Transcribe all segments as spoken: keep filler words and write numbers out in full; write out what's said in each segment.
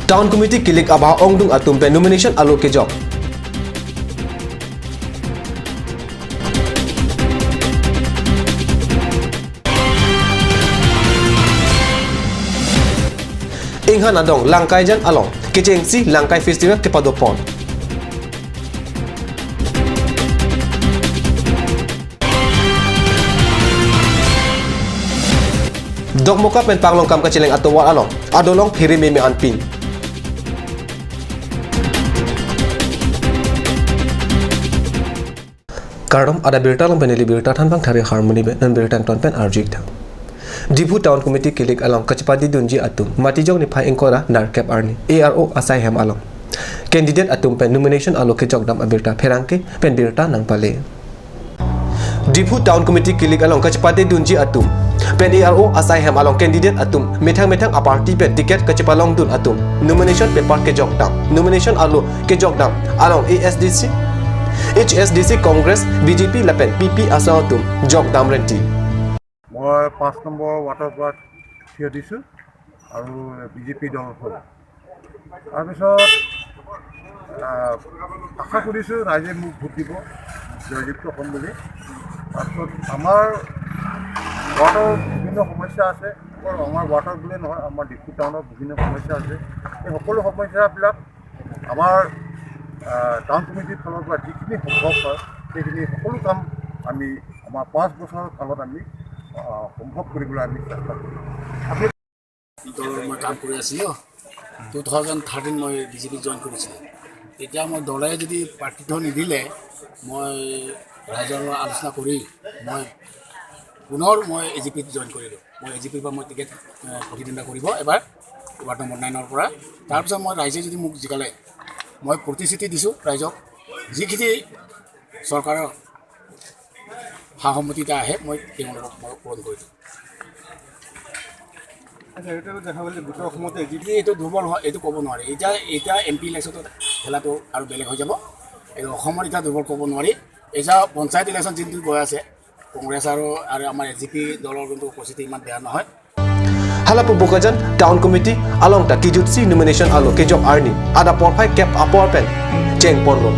Town Committee kilik abang ongdung atum pen nomination alo kejok. Inghan adong Langkaijan along kechengsi Langkai Festival kepadopon. Dokmoka pen Panglong kam kacheleng atovar along adolong phere meme anpin. Kardom, adap birta along pen neli birta thanbang Thari Harmony pen, non birta ton pen arju-ik tha. Diphu Town Committee kilik along kachepate dunji atum, Matijong niphai ingkoi ra nerkep arni, A R O asai hem along candidate atum pen nomination alo kejokdam abirta pherangke pen birta nangpale. Diphu Town Committee kilik along kachepate dunji atum pen A R O asai hem along candidate atum methang methang aparty pen ticket kachepalong dun atum nomination paper kejokdam, nomination alo kejokdam along A S D C, H S D C, Congress, B J P lapen P P asong atum jokdam renti. মই পাঁচ নম্বৰ ৱাৰ্ডৰ পৰা থিয় দিছোঁ আৰু B J P দলৰ হৈ। তাৰপিছত, আহ, আশা কৰিছোঁ ৰাইজে মোক ভোট দিব, জয়যুক্ত হ'ম বুলি। তাৰপিছত আমাৰ ৱাৰ্ডৰ বিভিন্ন সমস্যা আছে, অকল আমাৰ ৱাৰ্ডৰ বুলিয়ে নহয়, আমাৰ ডিফু টাউনৰ বিভিন্ন সমস্যা আছে। এই সকলো সমস্যাবিলাক আমাৰ, আহ, টাউন কমিটিৰ ফালৰ পৰা যিখিনি সম্ভৱ হয়, সেইখিনি সকলো কাম আমি আমাৰ পাঁচ বছৰৰ কালত আমি, আহ, সম্ভৱ কৰিবলৈ আমি চেষ্টা কৰিম। দলৰ মই কাম কৰি আছিলোঁ। টু থাউজেণ্ড থাৰ্টিন মই বি জে পি জইন কৰিছিলোঁ। তেতিয়া মই দলে যদি প্ৰাৰ্থিত্ব নিদিলে, মই ৰাইজৰ লগত আলোচনা কৰি মই পুনৰ মই এ জি পিত জইন কৰিলোঁ। মই এ জি পিৰ পৰা মই টিকেট, এ, প্ৰতিদ্বন্দ্বিতা কৰিব এবাৰ ৱাৰ্ড নম্বৰ নাইনৰ পৰা। তাৰপিছত মই ৰাইজে যদি মোক জিকালে, মই প্ৰতিশ্ৰুতি দিছোঁ ৰাইজক, যিখিনি চৰকাৰৰ সা সন্মতি এটা আহে, মই তেওঁলোকক মই পূৰণ কৰি দিম। আচ্ছা, এইটো দেখা গ'ল যে গোটেই অসমতে এ জি পি এইটো দুৰ্বল হয়, এইটো ক'ব নোৱাৰি। এতিয়া, এতিয়া এম পি ইলেকশ্যনত খেলাটো আৰু বেলেগ হৈ যাব। এইটো অসমত এতিয়া দুৰ্বল ক'ব নোৱাৰি। এতিয়া পঞ্চায়ত ইলেকশ্যন যোনটো গৈ আছে, কংগ্ৰেছ আৰু, আৰু আমাৰ এ জি পি দলৰ কিন্তু উপস্থিতি ইমান বেয়া নহয়। Hala pu Bokajan Town Committee along ta kejutsi nomination alo kejok arni adap porphai kep apor pen chengponlo.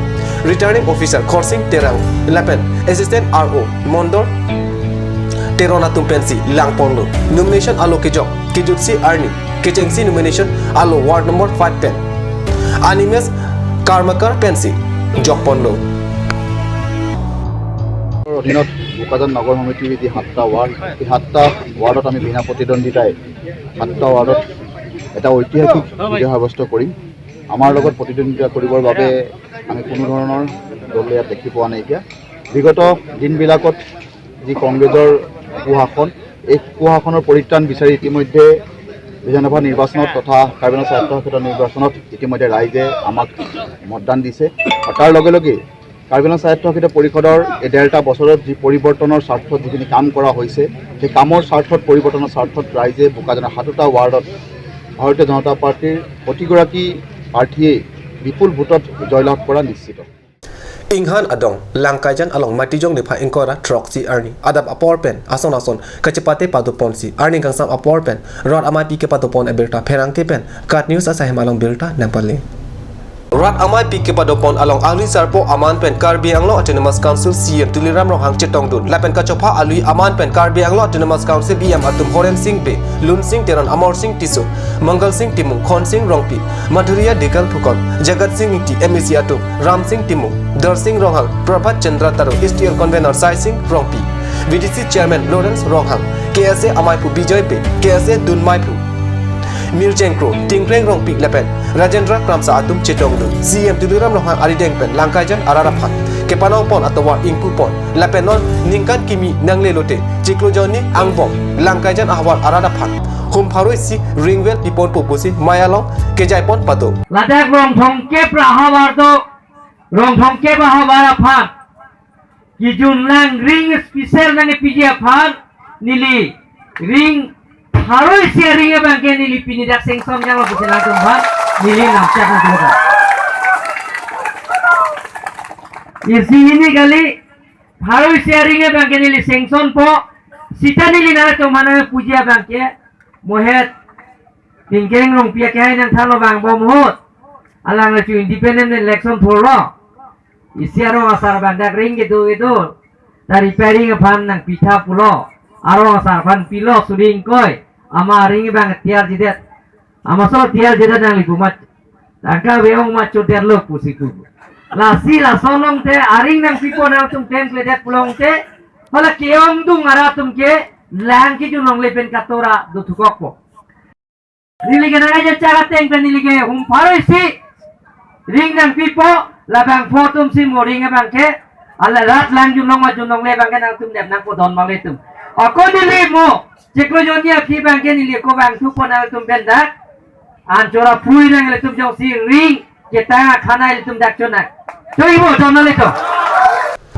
Returning Officer Khorsing Terang lapen Assistant R O Mondor Teron atum pensi langponlo. Nomination alo kejok kejutsi arni kechengsi nomination alo ward number five pen Animesh Karmakar pensi jokponlo. অধীনত বোকাজান নগৰ সমিতিৰ যি সাতটা ৱাৰ্ড, এই সাতটা ৱাৰ্ডত আমি বিনা প্ৰতিদ্বন্দ্বিতাই সাতটা ৱাৰ্ডত এটা ঐতিহাসিক বিজয় সাব্যস্ত কৰিম। আমাৰ লগত প্ৰতিদ্বন্দ্বিতা কৰিবৰ বাবে আমি কোনো ধৰণৰ দল ইয়াত দেখি পোৱা নাইকিয়া। বিগত দিনবিলাকত যি কংগ্ৰেছৰ কুশাসন, এই কুশাসনৰ পৰিত্ৰাণ বিচাৰি ইতিমধ্যে বিধানসভা নিৰ্বাচনত তথা কাৰ্বি আংলং স্বায়ত্তশাসিত নিৰ্বাচনত ইতিমধ্যে ৰাইজে আমাক মতদান দিছে। আৰু তাৰ লগে লগে কাৰ্বি আংলং স্বায়ত্তশাসিত পৰিষদৰ এই ডেৰটা বছৰত যি পৰিৱৰ্তনৰ স্বাৰ্থত যিখিনি কাম কৰা হৈছে, সেই কামৰ স্বাৰ্থত, পৰিৱৰ্তনৰ স্বাৰ্থত ৰাইজে বোকাজানৰ সাতোটা ৱাৰ্ডত ভাৰতীয় জনতা পাৰ্টীৰ প্ৰতিগৰাকী প্ৰাৰ্থীয়ে বিপুল ভোটত জয়লাভ কৰা নিশ্চিত। Inghan adong Langkaijan along Matijong niphai ingkoi ra throksi arni adap apor pen ason ason kachepate padoponsi arni kangsam apor pen rat amaipi kepadopon abirta pherangke pen KAT News asai hem along birta nangpale. Rat amaipi kepadopon along alui sarpo aman pen Karbi Anglong Autonomous Council C E M Tuliram Ronghang chetongdun lapen kachopha alui aman pen Karbi Anglong Autonomous Council E M atum Horen Sing Bey, Lun Sing Teron, Amar Sing Tisso, Mangal Sing Timung, Khon Sing Rongpi, Madhuriya Dikal Phukan, Jagat Sing Ingti, M A C atum Ram Sing Timung, Dar Sing Ronghang, Prabhat Chandra Taro, S T L Convener Sai Sing Rongpi, V D C Chairman Lawrence Ronghang, K S A amaiphu Bijoy Bey, K S A dun maiphu Mirjeng Kro, Tingkreng Rongpi lapen Rajendra Kramsa atum chetongdun. C E M Tuliram Ronghang arideng pen Langkaijan arat aphan kepanongpon atovar ingpupon lapen non ningkan kimi nanglelote chiklo jonni angbong Langkaijan ahavar arat aphan hum pharo isi ring well piponpo pusi mei along kejaipon pado. Ladak rong thomkep ra ahavar do, rong thomkep ahavar aphan kejun lang ring special nangkepiji aphan neli ring pharo isi aring abangke neli pini dak sanction janglo pusi nangtum aphan neli nangchak nangkilo. Isi hini kali pharo isi aring abangke neli sanctionpo, sita neli nangtum aphan nangpuji abangke mohet Tingkeng Rongpi akehai nangthanlo vangbom ahut. Alang le chu independent election thurlo. Isi arong asar abang dak ring kedo kedo ta repairing aphan nangpitha pulo. Arong asar aphan pilo suri ingkoi. Ama aring abang tiarjidet. Ama so tiarjidet nangli pu mat. Tangka ve-ong ma chodetlo pusi pu. Lasi laso along te aring nangpipo nangtum klem kledet pulote. Hala ke-ongdung arat atum ke lang kejun longle pen katora dothukokpo. Neli ke nangkejachak ateng pen neli ke hum pharo isi ring nangpipo, labang pho atum si mo ring abang ke, ala rat lang jun long ma jun longle abang ke nangtum nep nangpo don ma le tum. Ako neli mo, chiklo jonni aphi abang ke neli ako vangthupo nangtum pen dak. An chora phui nang le tum jongsi ring, ketang akhana le tum dak chonang. Choi mo don ma le tum.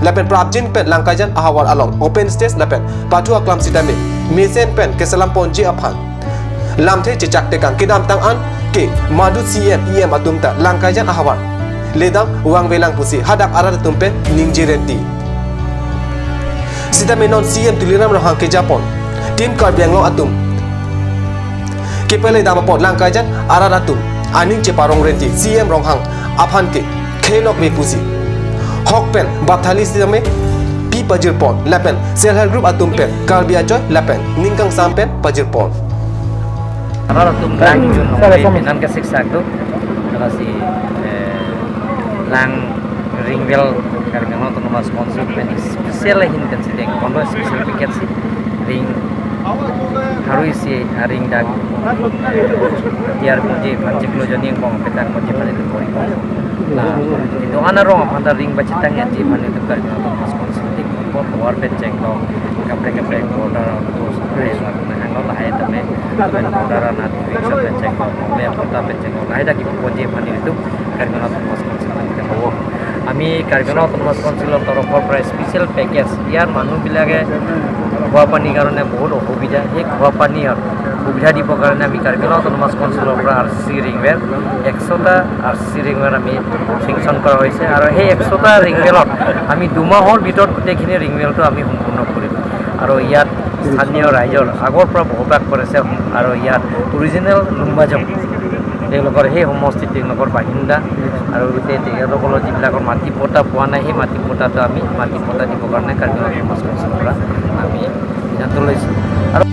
Lapen prapjin pen Langkaijan ahavar along open stage lapen pathu aklam sitame mesen pen keselam ponji aphan lamthe chechak tekang kedamtang an ke madu C M, E M atum ta Langkaijan ahavar ledam vangvelang pusi hadak arat atum pen ningje renti. Sitame non C M Tuliram Ronghang kejapon Team Karbi Anglong atum kepeledam apot Langkaijan arat atum aning cheparong renti C M Ronghang aphan ke khenok me pusi hok pen bapthali sitame pi pajirpon lapen self help group atum pen Karbi ajoy lapen ning kangsam pen pajirpon. Arat atum lang jun long pe nan ke siksak do. Lasi eh, lang ringvel Karbi Anglong Autonomous Council pen special ahin pen siteng kondo special package si ring harui si aring dak tiar ponji aphan chiklo jonni angbong petak ponji aphan itu kori kong. La itu ana rong aphan ta ring bachitang ya ji aphan itu Karbi Anglong Autonomous Council tik ko tovar pen chenglo kaprek kaprek border outpost kre la na hanglo lahai tame border ana direction pen chenglo me kota pen chenglo lahai dak ki ponji aphan itu Karbi Anglong Autonomous Council pen chenglo. আমি কাৰ্বি আংলং অট'নমাছ কাউন্সিলৰ তৰফৰ পৰা special package, ইয়াৰ মানুহবিলাকে খোৱা পানীৰ কাৰণে বহুত অসুবিধা, সেই খোৱা পানীৰ সুবিধা দিবৰ কাৰণে আমি কাৰ্বি আংলং অট'নমাছ কাউন্সিলৰ পৰা আৰ চি চি ৰিংৱেল একশটা আৰ চি চি ৰিংৱেল আমি চেংচন কৰা হৈছে আৰু সেই একশটা ৰিংৱেলত আমি দুমাহৰ ভিতৰত গোটেইখিনি ৰিংৱেলটো আমি সম্পূৰ্ণ কৰিম। আৰু ইয়াত স্থানীয় ৰাইজৰ আগৰ পৰা বসবাস কৰিছে আৰু ইয়াত অৰিজিনেল লুম্বাজং তেওঁলোকৰ সেই সমষ্টিত তেওঁলোকৰ বাসিন্দা আৰু গোটেই তেখেতসকলৰ যিবিলাকৰ মাটি পট্টা পোৱা নাই, সেই মাটি পট্টাটো আমি মাটি পট্টা দিবৰ কাৰণে কাৰ্বি আংলং অট'নমাছ কাউন্সিলৰ পৰা আমি সিদ্ধান্ত লৈছোঁ। আৰু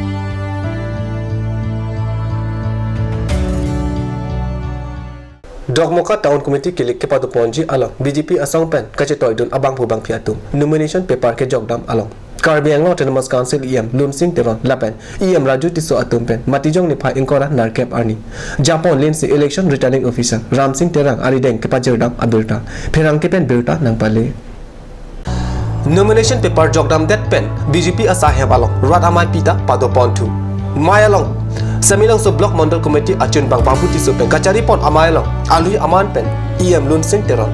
Dokmoka Town Committee kilik kepadoponji along B J P asong pen kachetoidun abangphu bangphi atum nomination paper kejokdam along Karbi Anglong Autonomous Council E M Lunsing Teron lapen E M Raju Tisso atum pen Matijong niphai ingkoi ra nerkep arni japon linsi Election Returning Officer Ramsing Terang arideng kepajirdam abirta pherangke pen birta nangpale. Nomination paper jokdamdet pen B J P asahem along rat amei pita padoponthu. Mei along Samelangso Block Mondol Committee achunbang Babu Tisso pen kacharipon amei along alui aman pen E M Lunsing Teron,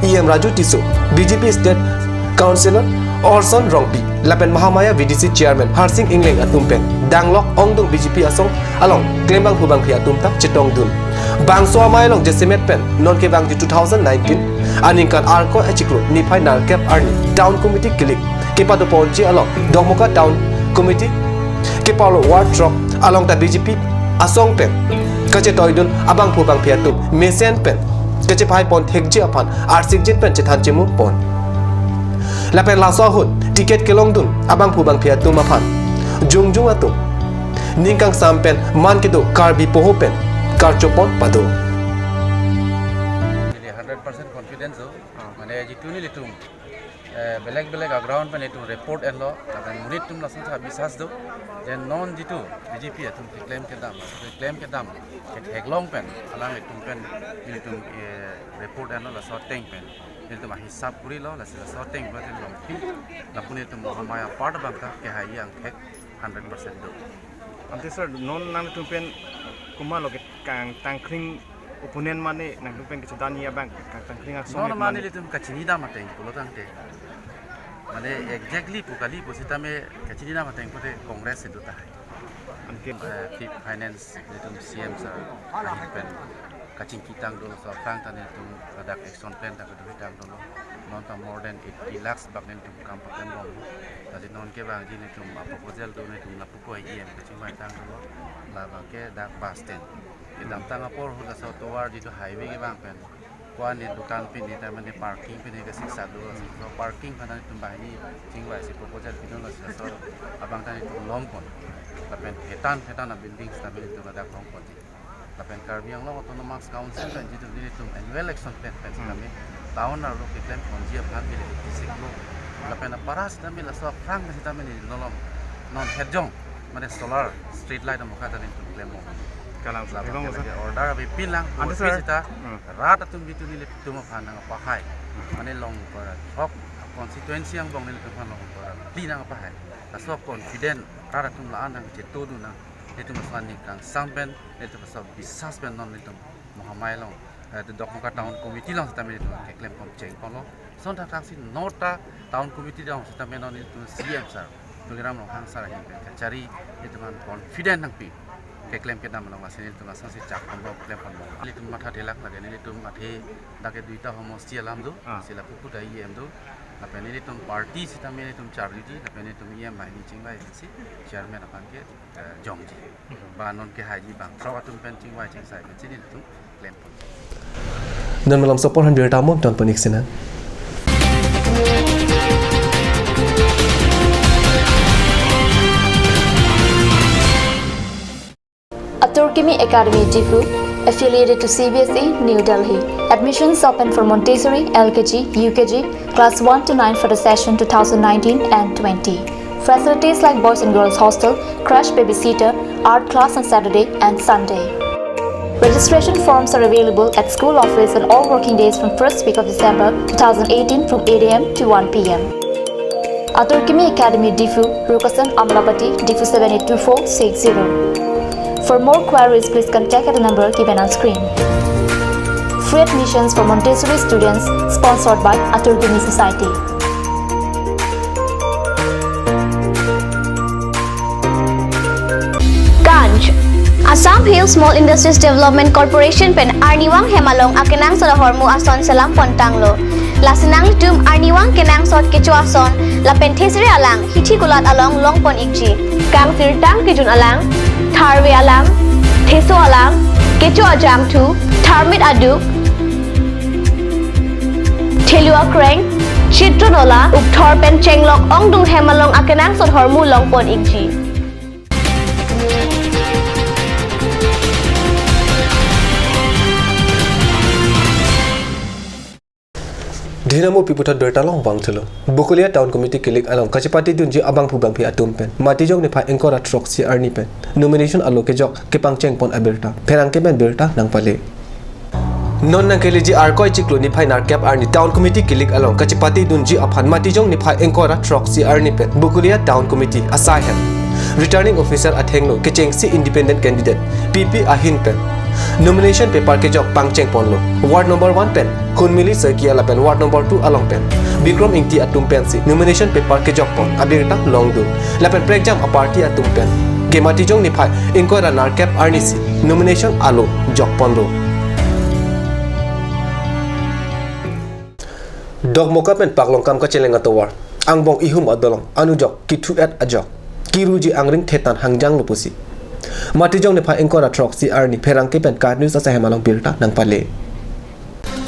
E M Raju Tisso, B J P State Councillor Orson Rongpi lapen Mahamaya V D C Chairman Harsing Engleng atum pen danglok ongdung B J P asong along klembangphu bangphi atum ta chetongdun. Bangso amei along jasemet pen non kevangji two thousand nineteen aningkan arko achiklo niphai nerkep arni Town Committee kilik kepadoponji along Dokmoka Town Committee kepalo ward throk along ta B J P asong pen kachetoidun abangphu bangphi atum mesen pen kachepaipon thekji aphan arsikjin pen chethan chemupon. Lapen laso ahut ticket kelongdun abangphu bangphi atum aphan jongjung atum ning kangsam pen man kedo Karbi poho pen karchopon pado. Neli hundred percent confidence do. Mane jitu nelitum eh, belek belek a ground pen itum report enlo, lapen monit atum lason sa bisas do. Then non jitu B J P atum keklem kedam, keklem kedam ketheklong pen alanglitum pen nelitum eh, report enlo laso ateng pen. Nelitum ahisap kurilo, lasi laso ateng pen nelitum longpi, lapu nelitum Mahamaya part abang ta kehai angthek hundred percent do. Ante sir, non nangtum pen komatlo ke kangtangkring opponent mane nangtum pen kechedan ya bang kangtangkring aksong. Non mane nelitum kachinidam ateng pulo tangte. Mane exactly pu kali pu sitame kachinidam ateng pute Congress itu tahai. Anke eh, Fifth Finance nelitum C M sir ahin pen kachingki tangdolo, so aphrang ta nelitum ladak action plan ta kedo tangdolo. Non ta more than eighty lakhs bak nelitum kam paklembom. Tadi non ke bang ji nelitum a proposal do nelitum lapu ko E M kachingvai tanglo. Labang ke dak bus stand. Kedamtang apor hu laso tovar jitu highway ke bang pen. Ko-an ne dukan pini ta mane parking pini ke siksa do. So parking aphan nelitum banghini chingvai si proposal pinon laso abang ta nelitum longpon. Lapen hetan hetan a buildings ta nelitum ladak longpon. Lapen Karbi Anglong Autonomous Council pen jitu nelitum annual election pen pen Hmm. kami town arlo keklem ponji aphan ke district lo. Lapen apara sitame laso aphrang sitame neli lolom non hejong mane solar street light amokha ta nelitum klem mo. Kalang Lapen sebelum ke order abe pilang Ante, office sir. Sita Hmm. rat atum jitu nelitum aphan nangpahai. Hmm. Mane long para thok constituency angbong nelitum aphan long para pli nangpahai. Laso confident rat atum la-an nangchetu dun nang. Nelitum aswan ni kangsam pen, nelitum aswan bisas pen non nelitum Mahamai along, eh, Dokmoka Town Committee along sitame nelitum keklem pon chengponlo. Son thakthak si nota Town Committee along sitame non nelitum C M sir, Tuliram Ronghang sir ahin pen kachari nelitum an confident nangpi. Keklem kedam along lasi nelitum asonsi chak ponlo, klem ponlo. Nelitum matha thelak lage nelitum athe dak ke duita homosti alam do, Ah. sila pupu ta E M do. Lapen nelitum party sitame nelitum charliji, lapen nelitum E M banghini chingvai si chairman aphan ke eh, jongji. Ba non ke haiji bang throk atum pen chingvai chingsai pen si nelitum klem pon. Non malom sopor han birta mon ton pon ik sinan. Atur Kimi Academy Diphu, affiliated to C B S E, New Delhi. Admissions open for Montessori, L K G, U K G, Class one to nine for the session two thousand nineteen and twenty. Facilities like boys and girls hostel, crash babysitter, art class on Saturday and Sunday. Registration forms are available at school office on all working days from first week of December two thousand eighteen from eight A M to one P M. Atur Kimi Academy Diphu, Rukasan Amlapati, Diphu seven eight two four six zero. For more queries, please contact at the number given on screen. Free admissions for Montessori students, sponsored by Atur Kimi Society. Ganj. Assam Hill Small Industries Development Corporation pen arnivang hem along akenangsot ahormu ason selam pon tanglo. Lasi nanglitum arnivang kenangsot kecho ason lapen thesere alang hithi kulat along long pon ikji. Kangsirtang kejun alang, tharve alang, theso alang, kecho ajangthu, tharmit aduk, thelu akreng, chitron ola, ukthor pen chenglok ongdung hem along akenangsot ahormu long pon ikji. Dhinamo piputhot birta long vangthulo. Bokolia Town Committee kilik along kachepatedunji abangphu bangphi atum pen Matijong niphai ingkoi ra throksi arni pen nomination alo kejok kepangcheng pon abirta pherangke pen birta nangpale. Non nangkeleji Arkoi chiklo niphai nerkep arni Town Committee kilik along kachepatedunji aphan Matijong niphai ingkoi ra throksi arni pen Bokolia Town Committee asai hem Returning Officer athengno kechengsi independent candidate P P ahin pen nomination paper kejok pangcheng ponlo. Ward number one pen Hunmili Saikia lapen ward number two along pen Bikram Ingti atum pensi nomination paper kejok pon abirta longdun. Lapen prekjam aparty atum pen ke Matijong niphai ingkoi ra nerkep arni si nomination alo jok ponlo. Dokmoka pen Paklongkam kacheleng atovar angbong ihum adolong anujok kithu-et ajok kiruji angring thetan hangjanglo pusi Matijong niphai ingkoi ra throksi arni pherangke pen KAT News asai hem along birta nangpale.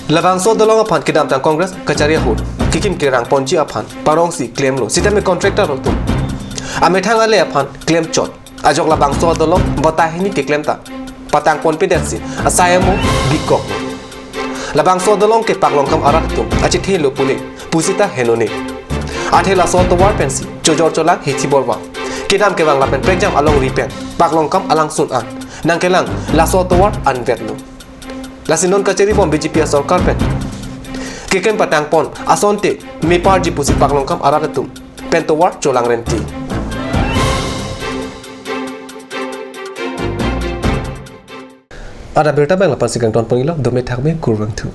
Labangso adolong aphan kedamtang Congress kachari ahut kekim kerang ponji aphan parongsi klemlo sitame contractor atum amethang ale aphan klem chot ajok labangso adolong bata hini keklem ta patang ponpedetsi asai amo bikok. Labangso adolong ke Paklongkam arat atum achethelo pule pusita henone. Athe laso atovar pensi chojor cholang hithi borwa kedam kevang lapen prekjam alongri pen Paklongkam alangsun an nangkelang laso atovar anvetlo. Lasi non kachari bom B J P asorkar pen keklem patang pon asonte meparji pusi Paklongkam arat atum pen tovar cholang renti. Ada birta bang lapan si kangton pon iklo, dome thakme, kurvangthu.